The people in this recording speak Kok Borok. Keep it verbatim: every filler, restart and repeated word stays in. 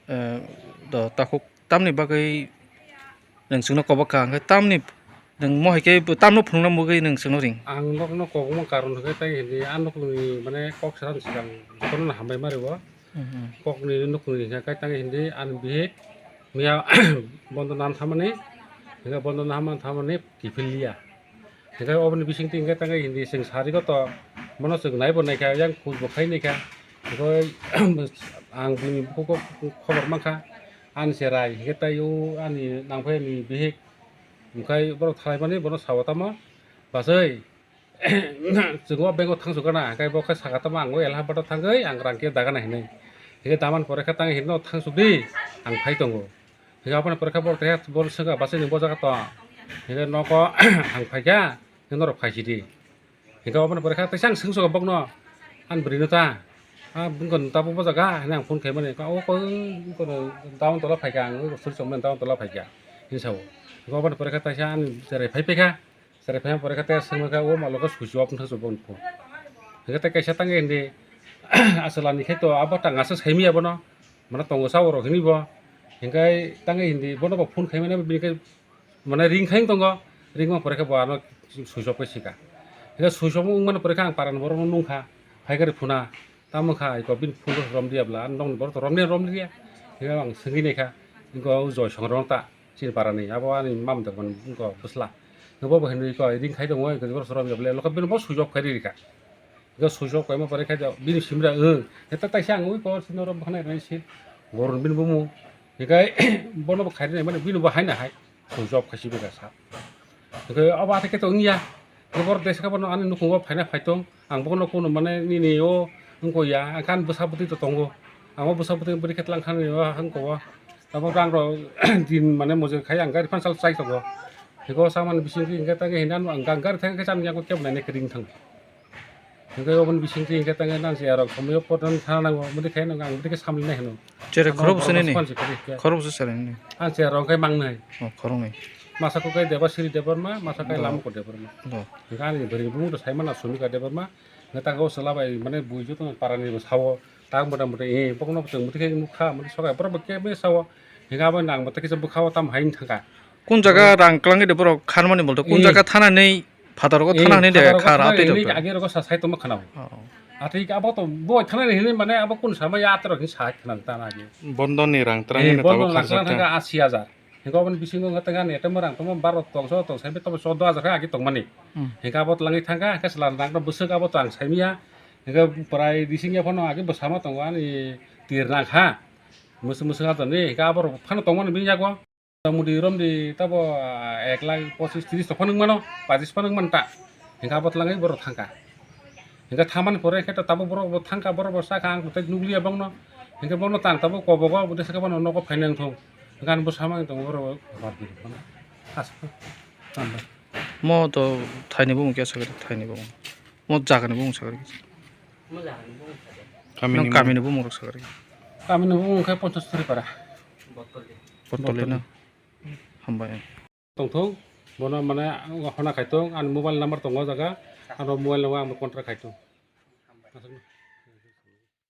eh, do takhuk tamni bagwi nwng chwngno kobok kha, hwnkhe tamni nwng mohai khe bo tamno phunukna mugwi nwng chwngno ring? Ang nokno kobokma karon hwnkhe tai hindi, a nokni mane kok sana swkang jotono hambai ma rwo. Mhm. Kokni nokni hwnkhe tai hindi ani bihik miya bondo nam thamani, hwnkhe bondo nam thamani kiphil liya. Hwnkhe oboni bisingtwi hwnkhe tangwi hindi chwng sari goto, bono chwng naibo naikha, yang kuj bo khai naikha. Hwnkhe ang bini bukugo khobor mankha, ani cherai hwnkhe tai o ani nangphai ni bihik. Hwnkhe borok thalaimani bono sao tamo, "Bachai, chwng o bank o thangsuk gana," hwnkhe bo khe saka tamo, "Ang o Allahabad o thangwi ang rang khe dagana," hinwi. Hwnkhe damani pore khe tangwi hinwi, "No thangsuk di, ang phai tongo." Hingke aboni pore khe borok keha boro swngkha, "Bachai nwng bo jaga tong?" Hingke nogo ang phaikha, hingke norok phaisidi. Hingke aboni pore khe teisa ang swngsuka bokno, "Ani bwrwino ta? Ah, bwngkha nwng tabuk bo jaga?" hinwi ang phone khaimani. "O koi, bwngkha nwng down tola phaikha, ang suri chongmani down tola phaikha," hinwi sao. Hingke aboni pore khe teisa ani cherai phai paikha. Cherai phai pore khe te swngma khe o malo khe switch off wngkha boni phone. Hingke te kaisa tangwi hindi, "Achwla ni khe to abo tang aswk saimanya bono, mane tongo sa oro," hinwi bo. Hingke tangwi hindi bono bo phone khaimani, bini khe mane ring khai tongo, ringma pore khe bo ano switch off khe sika. Hingke switch off wngmani pore khe ang parani borokno nungkha, phaikhe phuna. Tamo kha, iko bini phone rok romliya bwla, ang nokni borok to romliya, romliya. Hingke ang swngwi naikha, iko Joy Songrong ta, chini parani, abo ani mam de, iko bwsla. Iko bo hinwi iko ring khai tongo, iko borok to romliya bwla, lokha bini bo switch off khai rikha. Iko switch off kaima pore khai do, bini simra, eh, eta taisa ang ui ko sino ro bwkhanai rai si, goron bini bumu. Hingke bono bo khai rinai mani, bini bo hai na hai. Switch off khai si bwkha sa. Hingke abo atha khe to wngya. Borok desa khe bono ani nukhungo phaina phai tong. Ang bono kuno mane nini o wngko ya. Ang kan bwsa bwtwi to tongo. Ang o bwsa bwtwi bwrwi khe tlang khan o wngko o. Abo rang rok din mane mojai khai ang gari phan sal chai tongo. Hingke o samani bising khe hingke ta khe hindan ang gari thang khe cham yang kebo nai khe ring thang. Hingke oboni bisingtwi hingke tangwi nang se arok somoi o potan thana nango, mudi khe nang ang mudi khe samli nai hino. Chere khorok bwswk nini? Khorok bwswk chere nini? Ang se arok khe mang nai. Oh, khorok ni. Masa ko kai Deba Sri Debbarma, masa kai Lama ko Debbarma. Hingke ani bwrwi bumung to sai mana Sumika Debbarma. Hingke ta ko sela bai mane bui joto parani bo sao. Ta mota mota e bokno bwtwng mudi khe nukha, mudi sokai borok bo khe mudi sao. Hingke abo nang mota kisa bwkhao tam hai thangka. Kun jaga rang kwlangwi de borok khanmani bolto kun jaga thana nei Phataro ko thana hwnwi de khar atwi rok. Age rogo sa sai tongma khana. Atwi abo to bo thana ni hwnwi mane abo kun sama ya atwi rok hwnwi sa khana ta na age. Bondon ni rang twrang ni tabuk khang thangka asi hajar. Hingke oboni bisingo wngkha tangka ni etem rang tongma baro tongso tong sai tongma choddo hajar khe age tongmani. Hingke abo twlangwi thangka hingke chwla rang bwswk abo to ang saimanya. Hingke prai bising ya phano age bwsama tongo ani tir nang kha. Mwswk mwswk hajar ni hingke abo rok phano tongmani bini yago. Mudi romdi tabo, ah, ek lakh pochis tris to phano wngmano, pachis phano wngmano ta. Hingke abo twlangwi borok thangka. Hingke thamani pore khe to tabuk borok bo thangka, borok bo sakha, ang tei nukliya bongno. Hingke bono tang tabuk kobogo, bo de sakha bono nogo phainai wngthong. Hingke ani bwsama wngtong borok bo. Mo to thaini bumung khe sakha, thaini bumung. Mo jagani bumung sakha. Kamini bumung rok sakha. Kamini bumung khe Ponchas Tripura. Botoli na. Hambai. Tongthung, bono mane hona khaithung, ani mobile number tongo o jaga, ano mobile number ang contact khaithung.